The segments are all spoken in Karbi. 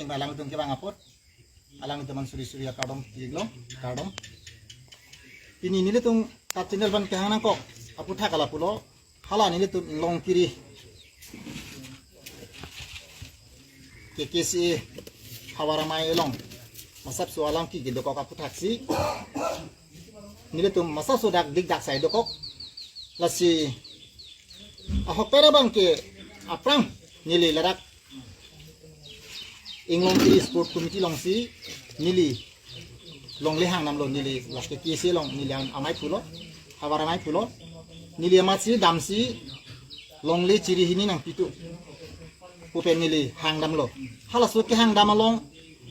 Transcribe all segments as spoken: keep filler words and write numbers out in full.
Alangtum kevang apot, alangtum an suri suri akardom tiglo, kardom. Pini nelitum kat channel pen kehang nangkok aputhak ala pulo, hala nelitum Inglongkiri K K C A havar amei along masap so alam ki gindokok aputhak si nelitum masap so dak dik dak sai dokok. Lasi ahok pera abangke aphrang neli ladak Inglongkiri Sport Committee alongsi neli longle hang damlo, neli lake K C A along neli amei pulo, havar amei pulo, neli amatsi damsi longle chiri hini nangpi tu pu pen neli hang damlo. Halaso kehang dam along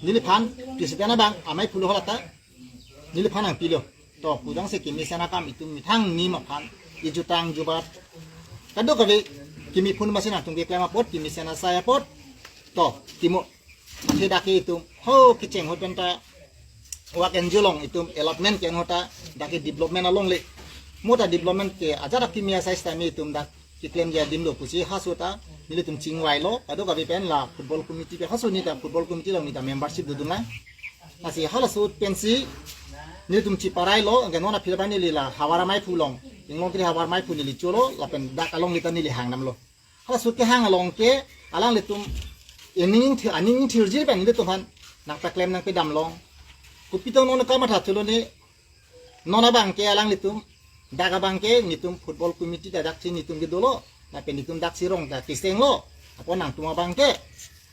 neliphan president abang amei pulo, halata neliphan nangpilo. To, pudang si kemesen akam itum methang nim aphan, ijutang jubat kadokave kimi phun masi nangtum keklem apot, kemesen asai apot. To, timo athe dak ke itum ho kecheng ahut pen ta wak N G O along itum allotment ke-en ahut ta dak ke development alongle. Mo ta development ke ajat kimi asai sitame itum dak keklemji adim lo pusi halaso ta nelitum chingvailo, kadokave pen la football committee pen, halaso neta football committee along neta membership dodun lang. Lasi halaso pensi nelitum chiparailo, anke non aphi lapen neli la havar amei pu along, Inglongkiri havar amei pu neli cholo, lapen dak alongle ta neli hang damlo. Halaso kehang along ke alanglitum aning thir, aning thirjir pen nelitum aphan nangpaklem nangpedam long. Kopi tong non kamatha cholo ne, non abangke alanglitum, dak abangke netum football committee ta daksi netum ke dolo, lapen netum daksi rong ta kesenglo, apot nangtum abangke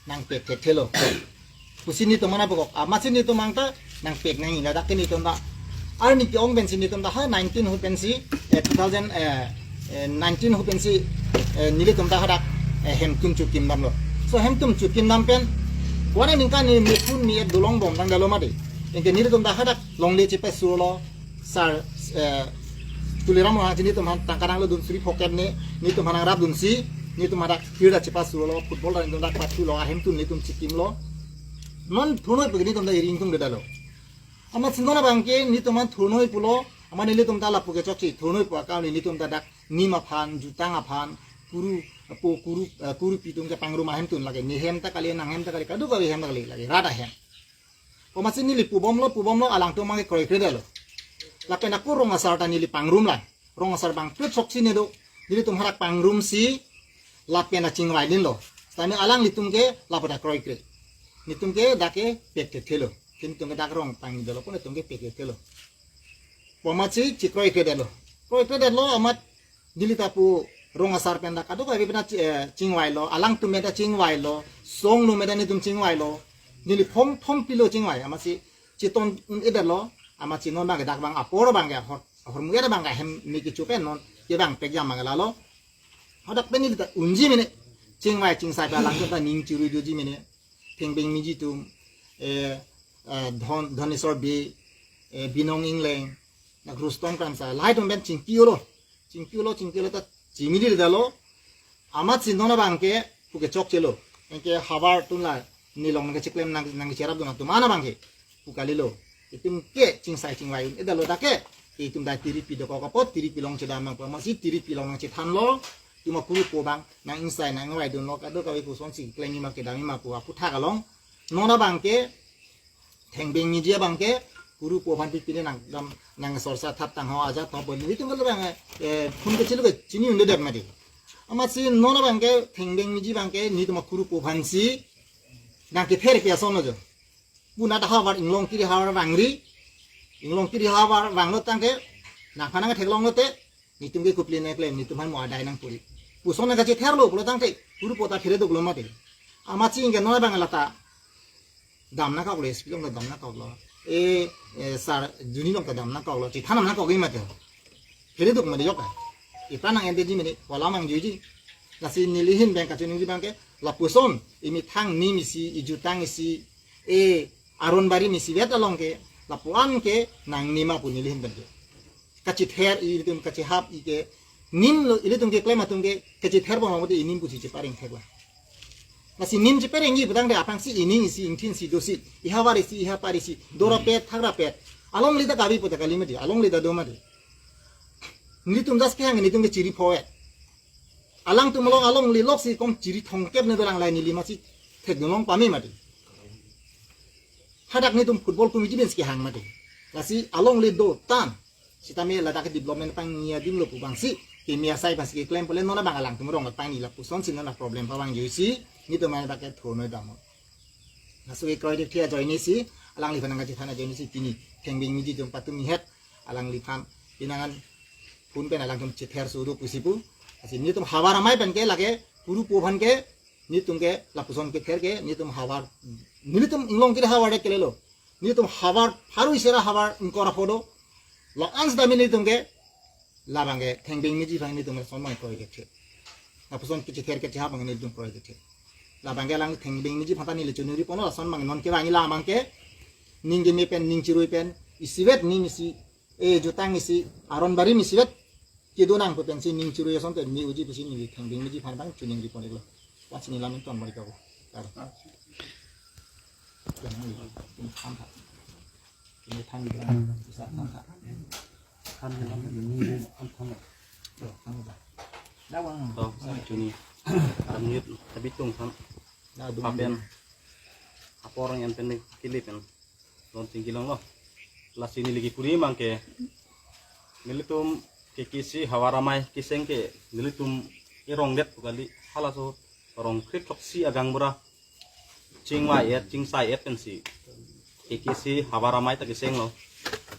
nangpek thethelo pusi netum mana pokok, amatsi netum abang ta nangpek nangji, ladak ke netum ta arni ke-ong pensi netum ta ha nineteen ahut pensi, eh, two thousand, eh, eh, nineteen ahut pensi, eh, nelitum ta hadak, eh, hemtun chukim damlo. So hemtun chukim dam pen wana ningkan ni mepun mi et dolong bom tangdalo mati. Anke nelitum ta hadak longle chepasolo, sir, eh, Tuliram Ronghang si netum aphan tangka nanglo dun suri phoket ne, netum aphan nangrap dunsi netum hadak phir ta chepasolo, football ta netum dak pathulo, ahemtun netum chikimlo. Non thurnoi pu ke netum ta iri ingtungdedetlo. Amatsi non abangke netum aphan thurnoi pulo, amat nelitum ta lapu ke chokche thurnoi pu akam netum ta dak nim aphan, jutang aphan, kuru, apo kuru, eh, kurupi atum kepangrum ahemtun lake, ne hem ta kali, nang hem ta kali, kadokave hem ta kali, lake rat ahem. Komatsi neli pubomlo, pubomlo, alangtum abangke kroikredetlo. Lapen ako rong asar ta neli pangrum lang. Rong asar abang plut soksi ne do. Nelitum hadak pangrumsi lapen achingvai dinlo. Sitame alanglitum ke lapu ta kroikre. Netum ke dak ke pek thethelo. Netum ke dak rong pangdolo pun netum ke pek thethelo. Komatsi chikroikredetlo. Kroikredetlo amat neli ta pu rong asar pen ta kadokave pen ta chi-, eh, chingvailo, alangtum pen ta chingvailo, song lo pen ta netum chingvailo. Neli phong thom pilo chingvai, amatsi chiton un-edetlo, amatsi non abangke dak abang apor abangke ahor, ahormu et abangke hem me kecho pen non kevang pek jam abangke lalo. Hadak pen neli ta unji mene, chingvai chingsai pen alangtum ta ning chirui doji mene, Thengbeng Miji atum, eh, eh, Dhon, Dhoneswar Bey, eh, Binong Engleng, dak Rustom Kramsa, lahai atum pen chingkilo. Chingkilo, chingkilo ta chimidedetlo. Amatsi non abangke pu ke chokchelo. Anke havar atum la nelong nangkecheklem nang, nangkecherap dun atum an abangke pu kalilo. Itum ke chingsai chingvai un-edetlo dak ke. Itum ta tiripi dokok apot, tiripi along chedam nangpo, amatsi tiripi along nangchethanlo. Itum akurupo abang nang-ingsai nang-ingvai dunlo, kadokave kosonsi klengji ma kedamji ma pu aputhak along. Non abangke Thengbeng Miji abangke kurupo aphan pipine nang dam, nang sorsa thap tangho aja thop boni. Netum ke labang, eh, phun ke chilo ke chini un-edet mati. Amatsi non abangke Thengbeng Miji abangke netum akurupo aphansi nangkepher ke asonlo jo. Puna ta havar Inglongkiri havar vangri. Inglongkiri havar vanglo tangte nangphan nangtheklonglo te netum ke kopilo nangklem, netum aphan mo adai nangpuri. Puson nangkachetherlo pulo tangte kurupo ta phere doklo mati. Amatsi anke non abang lata dam nangkoklo, S P along ta dam nangkoklo. E, e, sar juni along ta dam nangkoklo, chethan dam nangkokji mati. Phere dok mati jok ka. Ipra nang-endeji mene, wala mang juji. Lasi neli ahin pen kachiningri abangke, lapuson, imethang nim isi, ijutang isi, e, aron barim isivet along ke, lapu-an ke nangnim ma pu neli ahin pen ke. Kachether ilitum kachehap i ke, nim lo ilitum keklem atum ke, kachether bom mati inim pusi chepareng theklang. Lasi nim cheparengji pu tangte aphrangsi ining isi ingthin isi dosi, ihavar isi ihapar isi, dorapet thakrapet. Alongle ta kabi pu ta kali mati, alongle ta do mati. Netum das kehang netum ke chiri pho-et. Alangtum along alongle loksi kom chiri thomkep ne dolang, lahai neli amatsi thekdunlong pame mati. hadak netum football committee pensi kehang mati. Lasi alongle do tan. Sitame ladak development pangni adim lo pu abangsi keme asai pensi keklem pule non abang alangtum rong pangni lapusonsi non a problem pavangjuisi netum abang ke thonoi dam. Laso kekroi dik thia ajoinesi alangliphan nangkachethan ajoinesi pini Thengbing Miji jong patum ihet alangliphan pinangan phone pen alangtum chether sudu pusi pu. Lasi netum havar amei pen ke lake kurupo aphan ke netum ke lapuson kether ke netum havar, nelitum Inglongkiri havar ke lelo. Netum havar pharo isi ra havar ingkoi ra pho do. La-an sitame netum ke labang ke Thengbing Miji aphan netum ke son abang kroi kethe. Lapuson kechether kechehap abang netum kroi kethe. Labang ke alang Thengbing Miji aphan ta neli chunuri ponlo, lason abang non kevangji labang ke ning keme pen, ning chirui pen, isivet ning isi, e jutang isi, aron barim isivet kedo nangpo pensi ning chirui ason te me uji pusi neli Thengbing Miji aphan abang chuningri pon iklo. Pas neli lamin ton balik ako. Kar. Yang ini, ini than tha. Ini than di, bisa than tha. Than di, ini than tha. Tuh, than tha. Dah, Bang. Tuh, sa chuni. Aram nyut, tapi tung than. Dah, dum. Papen. Apor yang pen ni kili pen. Launching kelong lo. Lasi neli kepuri abang ke nelitum K K C havar amei keseng ke nelitum erong det pu kali, halaso rong kre throksi agaonbura chingvai-et chingsai-et pensi K K C havar amei ta keseng lo.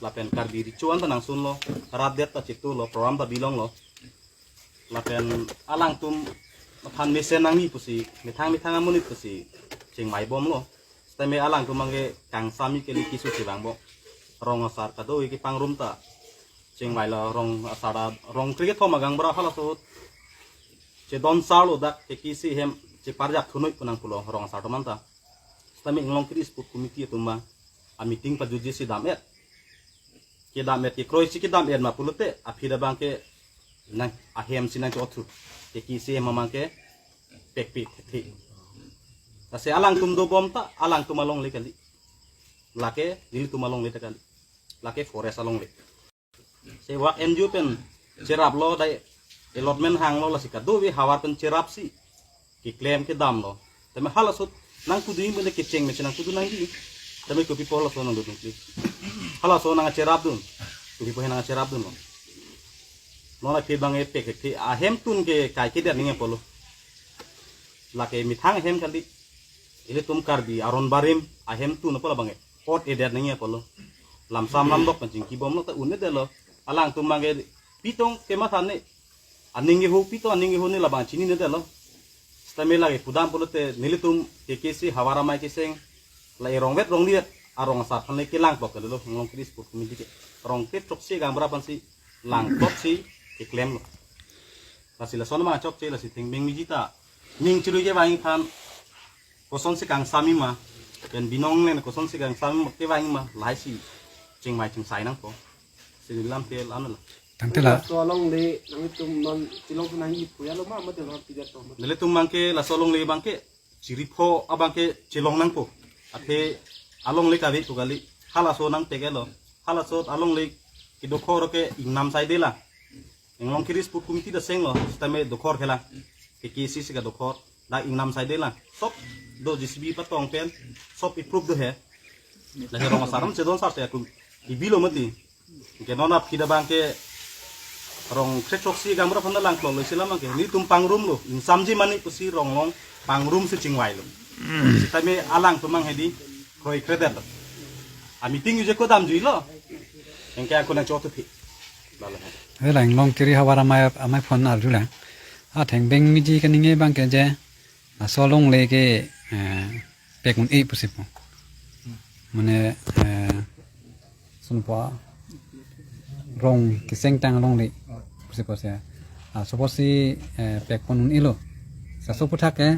Lapen Karbi Recho an ta nangsun lo, rat det ta chitu lo, program ta bilong lo. Lapen alangtum aphan mesen nangji pusi, methang methang amonit pusi chingvai bom lo. Sitame alangtum abang ke kangsam ke liki su chevang bom. Rong asar kado-i kepangrum ta chingvai lo, rong asar a, rong kre kethom agaonbura halaso ahut chedon sar lo, dak K K C ahem cheparjap thunoi pu nangpulo rong asar atum anta. Sitame Inglongkiri Sport Committee atum abang a meeting pajutji si dam-et. Kedam-et, kekroi si kedam-et ma pulote aphi abang ke nang ahem si nangchothu. K K C ahem abang ke pekpek the. Lasi alangtum dobom ta alangtum alongle kali. Lake nelitum alongle ta kali. Lake forest alongle. Se wak N G O pen cherap lo, dai allotment hang lo, lasi kado-i havar pen cherap si keklem kedam lo. Tame halaso ahut nangkedo-i mene kecheng me chenang kedo nangji. Tame kopi pu halaso nangdodun kli. Halaso nangcherapdun. Kopi pu he nangcherapdun lo. Non aphi abang epek the, ahemtun ke kaike det nangji apotlo. Lake methang ahem kali. Ilitum Karbi aron barim ahemtun apot abang e ot-e det nangji apotlo. Lamsam lamdok pen chingki bom lo ta un-e det lo. Alangtum abang ke pitong kematha ne. Aning keho pitong aning keho ne labang chinine det lo. Sitame lake pudam pulote nelitum K K C havar amei keseng la erong vet rong diet arong asar aphan le kelang tok kali lo, Inglongkiri Sport Committee ke. Rong kre throksi agaonbura aphansi lang tok si keklem lo. Lasi lason abang chokche, lasi Thengbing Miji ta ning chirui kevangji aphan kosonsi kangsam-i ma, pen binong le kosonsi kangsam kevangji ma, lahai si chingvai chingsai nangpo. Si lam tel ano la. Tangte la. Laso alongle nanglitum non chelong nangji pu ya lo ma, mate non tidak to. Nelitum abang ke laso alongle abang ke chiri pho abang ke chelong nangpo. Athe alongle kave pu kali. Halaso nangpek-et lo. Halaso alongle kedokhor ke ingnam saide la. Inglongkiri Sport Committee ta seng lo, sitame dokhor ke la. K K C si kadokhor. Dak ingnam saide la. Sop do J C B patong pen. Sop approve do he. Lake rong asar atum chedon sar te aku. Ibilo mati. Ke non aphi abang ke rong kre throksi agaonbura aphan lang klok lo isi alam abang ke. Netum pangrum lo. Ingsamji mane pusi rong along pangrum si chingvai lo. Sitame alangtum abang hedi kroi kredet lo. A meeting uje ko damjuilo. Anke ako nangchothu phi. Lalo he. Ave la, Inglongkiri havar amei, amei aphan arju lang. A Thengbing Miji kaningje abang ke je laso alongle ke, eh, pek un-e pusi pu. Mane, eh, sunpo rong keseng tang alongle pusi pu se. Ah, suppose si, eh, pek pon un-elo. Sa so aphuthak ke,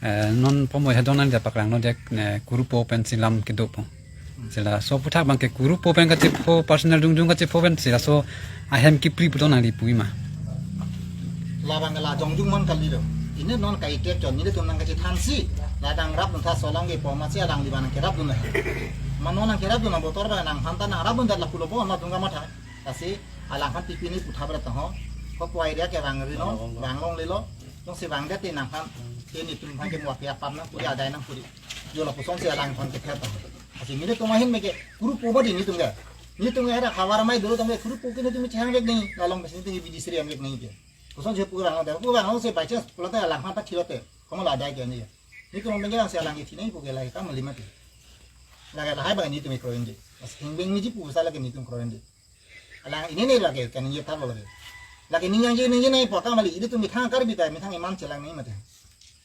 eh, non pamoi hedon nang ja paklang no dek, eh, kurupo pensi lam kedopo. Si laso aphuthak abang ke kurupo pen kachepho, personal jongjong kachepho pensi laso ahem kepri pu do nangli pu-i ma. Labang la jongjong man kali lo. Ini non kai tek jon, nelitum nangkachethansi. La nangrapdun tha, laso along ke pu amatsi alangli abang nangkerapdun la. Ma non nangkerapdun, nangbotor abang nangphan ta nangrapdun det lapu lo bo, ma dungga matha. Lasi alangphan pipi ni putha berat ho. Ko puai dia ke vangri lo, vanglongle lo. Jongsi vangdet te nangphan, ke netum aphan ke muak ya pam nangpuri, adai nangpuri. Jo lapusonsi alangphan kether ta. Lasi nelitum ahin meke kuru po badi nelitum ke. Nelitum ke era Havar Amei dolo tangte kuru po ke nelitum chehang vek nangji. Lalong besi nelitum ke bidi seri ang vek nangji ke. Koson je pura ada pura ang se by chance pulote alang hata thilote. Komo la dai ke ni. Nelitum mengge ang se alang ithi nangji pu ke lake kam lima ti. Lake lahai bang nelitum kroin di. Mas hingbeng niji pu sa lake nelitum kroin di. Alang ini ni lake kan ye thap lake. Lake ning jangje ning je nangji pu akam kali. Ilitum methang Karbi ta methang iman chelang nangji mati.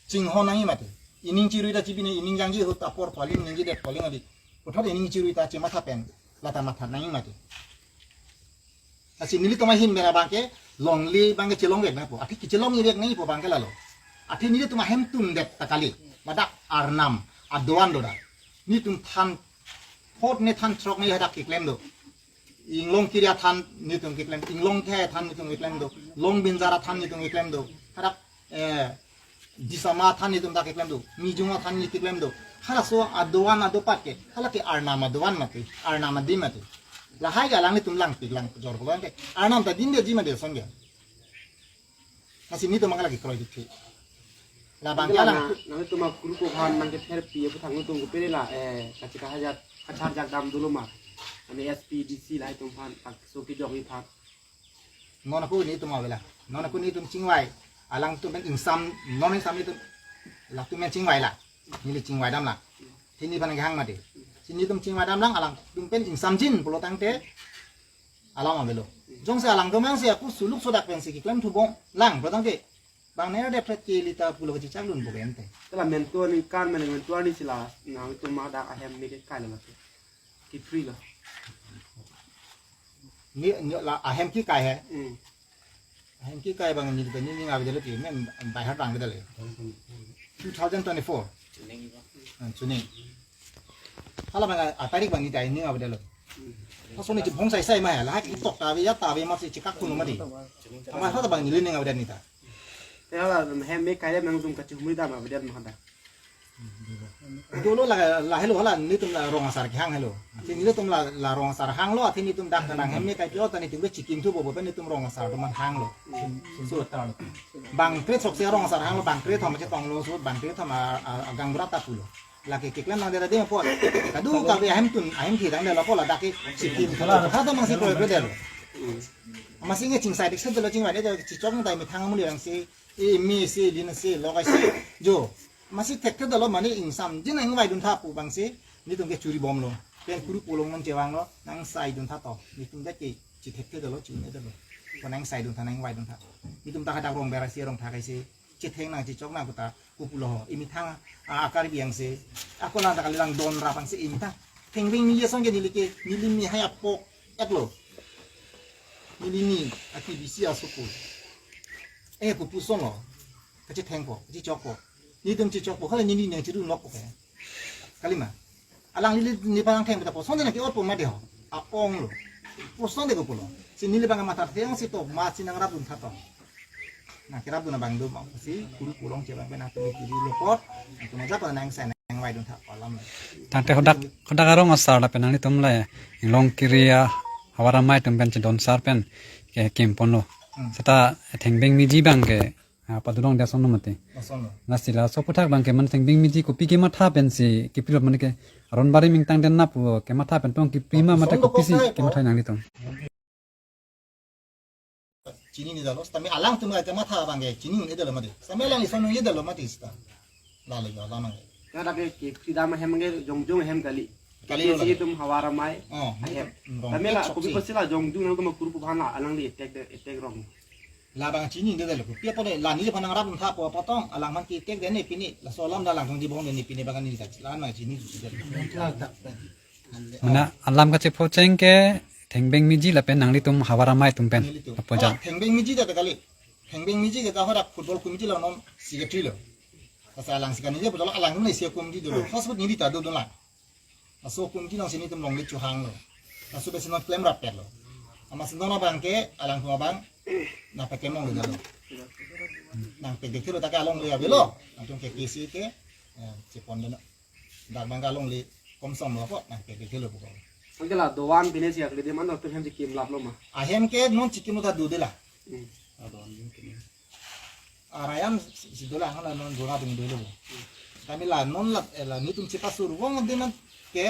Chinghon nangji mati. Ining chirui ta chibi nangji, ining jangje ahut apor paling ningjedet paling adi. Puthot ining chirui ta chematha pen. Lata matha nangji mati. Lasi nelitum ahin mera bangke longle bangke chelong vek nangpo. Athe kechelong vek nangpo bangke lalo. Athe nelitum ahemtun det ta kali. Ladak arnam adoan do dak. Nelitum than phot ne than throk ne hadak keklem do. Inglong Kiria than nelitum keklem, Inglong Thai than nelitum keklem do, Long Binjara than nelitum keklem do, hadak, eh, Disama than nelitum ta keklem do, Mijung than nelitum keklem do. Halaso adoan adopat ke, halake arnam adoan mati, arnam adim mati. Lahai ke alang nelitum langpik lang jor pulo ke, arnam ta dimde ji mati son ke. Lasi nelitum mangala ke kroi dikti. Labang ke alang. Nangtum akuru ko phan nangkether pi aputhak nangtum kopele la, eh, kachika hajak kachar jak dam dolo ma. Ani S P D C lahai atum phan tak so kejok ni phan. Non ako nelitum avela. Non ako nelitum chingvai. Alangtum pen ingsam, non ingsam nelitum. Latum pen chingvai la. Neli chingvai dam la. Hini phan kehang mati. Si nelitum chingvai dam lang alangtum pen ingsamjin pulo tangte alam avelo. Jongsi alangtum angsi ako suluk sodak pensi keklem thubom lang pulo tangte. Bang ner de pret ke lita pulo kachechak lun bo ke ente. Tela mentu ani kan men mentu ani sila nangtum hadak ahem me kekai la ke. Kepri la. Ni, ni la ahem kekai he. Hmm. Ahem kekai bang ni ta ni ni ngavedetlo ke men by heart bang vedetlo. Two thousand twenty-four. Ah, chuning. Hala bang atarik bang ni ta ni ngavedetlo. Laso ni chibhong sai sai ma he. Lahai ketok ta ave ya ta ave masi chekak kuno mati. Ama hata bang neli ning avedet ni ta. Tela hem me kai le nangtum kachihumri dam avedet ma hadak. Dolo la, lahelo hala nelitum la rong asar kehang helo. Athe nelitum la, la rong asar hanglo, athe nelitum dak kanang hem me kai pio ta nelitum ke chikim thu bobo pen nelitum rong asar atum an hanglo. So, bang kre throksi arong asar hanglo, bang kre thom chetonglo, so, bang kre thom a, a, agang brat ta pulo. Lake keklem nang dera de po. Kadu kave ahemtun, ahem thi dang delo po ladak ke chikim thu. Hata mangsi kroi kroi delo. Masi nge chingsai dik se delo chingvai de chichok nang tai methang amuli rang si. E me se, lin se, logai se. Jo. Masi thekthe dolo mane ingsamjin nangvaidun tha pu bang se. Nelitum ke churi bomlo. Pen kuru po along nangchevanglo. Nangsaidun tha to. Nelitum dak ke chithekthe dolo, chune dolo. Ko nangsaidun tha, nangvaidun tha. Nelitum ta hadak rong bera se, rong tha kai se. Chetheng nang chichok nang kuta. Kopulo ho. Imethang a, a Karbi angse. Ako nang ta kalilang don rap angse imethang. Thengbeng neli asong ke neli ke, neli ni hai apok. Eklo. Neli ni aki bisi asoko. Eh, kopuson lo. Kachethengpo, kachichokpo. Nelitum chichokpo, hala neli nangchirun lokpo ke. Kalima. Alang neli ni parang theng ta poson de nang ke-otpo ma de ho. A-ong lo. Poson de kopulo. Si neli bang matha theng si to ma si nangrapdun tha to. Nangkerapdun abang do ma si kuru po along chevang pen nangtum kiri lopot. Nangtum ajat nangsainangvaidun tha alam. Tangte hadak, hadak arong asar lapen nanglitum le Inglong Kiria Havar Amei atum pen chedon sar pen kekim ponlo. Hmm. Seta Thengbeng Meji bang ke, ah, padurong de ason lo mati. Ason lo. Lasi laso aphuthak bang ke mane Thengbeng Meji kopi kematha pensi kepilot mane ke aron barim ingtang den na pu kematha pen tong kepi ma mate kopi si kematha nanglitum. Chinine detlo, sitame alangtum kematha bang ke chinine detlo mati. Sitame alang ison ne detlo mati sita. Lalo yo alam ke. Karena ke, ke, kita mah hem ke jongjong hem kali. Kali. Ke lo si lagi. Itum Havar Amei. Oh, ahem. Rong. Tame la, sok kopi si. Pasi la jongjong nangtum kuru po aphan la, alangli attack de, attack rong. Labang chinine detlo. Pi apot la neli aphan nangrapdun tha po apotong, alangphan ke attack de ne pini. Laso alam la alangtum chibong de ne pini bang neli ta. La ma chinine si de. Mana alam kachepho cheng ke Thengbeng Meji lapen nanglitum Havar Amei atum pen. Nelitum. Apo jang. Ah, Thengbeng Meji ta kali. Thengbeng Meji ke ta hadak football committee lo non secretary lo. Lasi alang si kaningje putol alangtum le isi committee dolo. First foot neli ta dodun la. Laso committee nangsi nelitum longle chohanglo. Laso besi non klemrap petlo. Amatsi non abang ke alangtum abang nangpaklem longle dalo. Nangpekdetlo ta ke alongle avelo. Nangtum ke K C ke, eh, chepon deno. Dak bang ke alongle komsom lo ko nangpekdetlo pu ko. Anke la doan pine si akli de man nangtum hem chikim laplo ma. Ahem ke non chikimlo ta dode la. Hmm. Adoan din kini. Arayan si, si dola hala non dora ding dolo. Kami la non la, eh, la nelitum chepasur vong din ke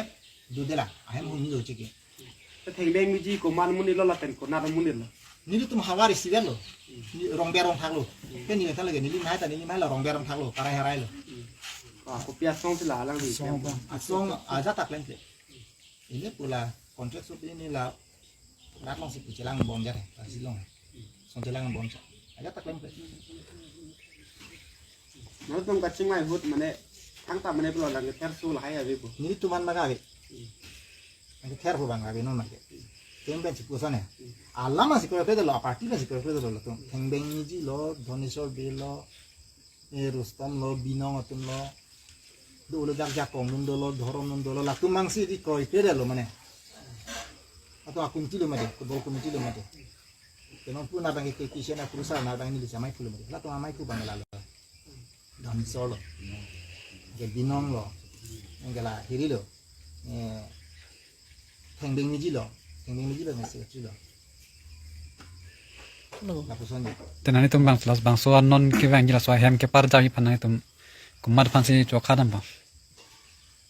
Dodela, ahem hum jo chiki. Thengbeng Miji komat amonit lo lapen konat amonit lo? Nelitum havar isivet lo. Ni Rongber Rongthak lo. Ke neli tha lagi, neli mai ta neli mai lo Rongber Rongthak lo, Karai Harai lo. Ah, kopi asong si la alang di. Asong, ajat ta klemkle. Ili pu la contract so ini la rat along si pu chelang bom jare, ta si long. Song chelang bom sa. Ajat ta klemkle. Nangtum kachingvai ahut mane thangta mane pulo lang kether so lahai ave pu. Nelitum an ma kave. Ang kether pu abang kave non ma ke. Tem pen si pu sa ne. Alam si kroikre lo, party pen si kroikre lo latum. Thengbeng Miji lo, Dhoneswar Bey lo, e Rustom lo, Binong atum lo. Dolo jak jakong dun dolo, dhorom dun dolo, latum mang si di kroikre lo mane. Atum a committee lo mate, football committee lo mate. Ke non pu na abang ke Christian a Crusade na abang neli si amei phu lo mate. Latum amei phu abang la lo. Dhoneswar lo. Ke Binong lo. Ke la hiri lo. Eh, Thengbeng Miji lo. Thengbeng Miji lo, secretary lo. Lapuson di. Te nanglitum bang, laso bangso anon kevang ji laso ahem keparjap ji aphan nanglitum komat aphan si chokha dampo?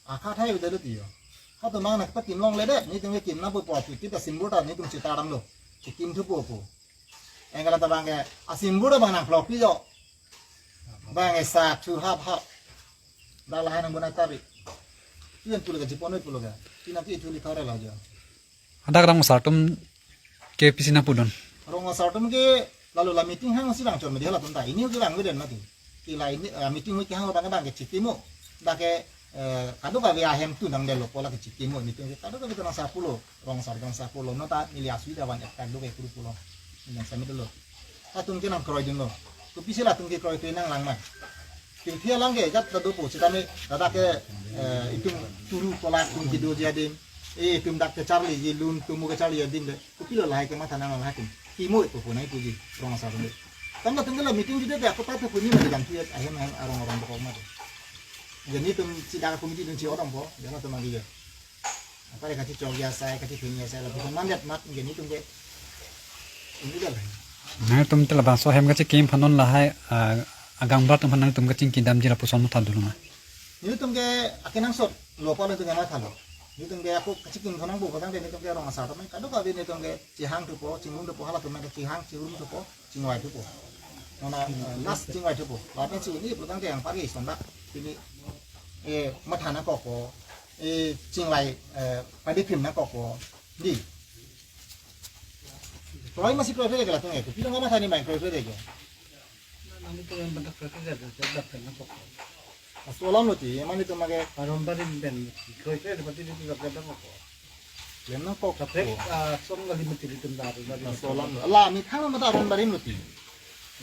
Akha thai udah lo tiyo. Hato mang nak patim longledet, nelitum kekim nangpo pu achuti ta symbol ta nelitum chetar damlo. Chekim thupo pu. Anke la ta abang ke, a symbol ta abang nangphlok pi jo. Abang ke sak chu hap hap. Dak lahai nang bonai tarik. Pian pulo ke, chipon noi pulo ke. Pina ki chu li thare la jo. Hadak rong asar atum ke pisi nangpudun? Rong asar atum ke lalu la meeting hang si vangchot mati halatum ta. Ini ke vangveden mati. Ke la ini, eh, meeting hui kehang abang abang ke chikimo. Dak ke, eh, kadokave ahem tu nangdetlo pu la ke chikimo. Meeting ke kadokave ta nang sa pulo. Rong asar, rong asar pulo. Non ta neli asui ta van ektak do ke kuru pulo. Nang sami dolo. Atum ke nangkroidunlo. Kopisi latum ke kroikre nanglang ma? Pirthe alang ke ajat ta dopo, sitame ladak ke, eh, itum turu kolak atum kedoji adim. Eh, itum dak kecharliji, lun tumu kecharli adim le. Kopilo lahai kematha nanglang hakim. Kimo ipo pu nai puji, rong asar atum le. Tangka tangka la meeting jude te ako patu puni ma digan tuyat ahem ahem arong arong dokok ma te. Jadi itum si dak committee atum si odong po, jadi itum lagi ya. Apa dia kachechok asai, kachetheng asai, lapuson mandet mat, jadi itum ke. Ini dah lah. Nangtum te labangso ahem kachekim aphan non lahai, ah, agang brat aphan nangtum kachingki damji lapuson matha dolo ma? Nelitum ke akenangsot lo pu nelitum ke mathalo. Nelitum ke ako kachekim aphan nangpo pu tangte nelitum ke rong asar atum kadokave nelitum ke chehang thupo, chingrum thupo, halatum ke chehang chingrum thupo, chingvai thupo. Mana, eh, last chingvai thupo. Lapen si uni pu tangte yang pagi sonda. Ini, eh, matha nangkokpo. Eh, chingvai, eh, padi phim nangkokpo. Di. Kroikre ma si kroikre ke latum ke. Kopilo ma matha ni main kroikre ke. Nangtum yang banyak kroikre ke, dap kan nangkokpo. Laso alam lo ti, emang itum ma ke. Aron barim pen, kroikre ke pati di tu dap kan nangkokpo. Klem nangkok. Kaprek, ah, som kali mati di tum dah, aron barim. Laso alam lo. La, methang mata aron barim lo ti.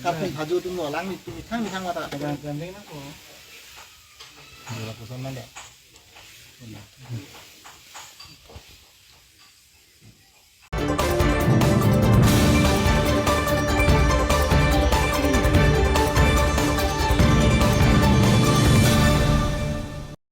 Kaprek haju atum lo, alang methang methang mata. Kadang kadang nangkok. Lapuson manda.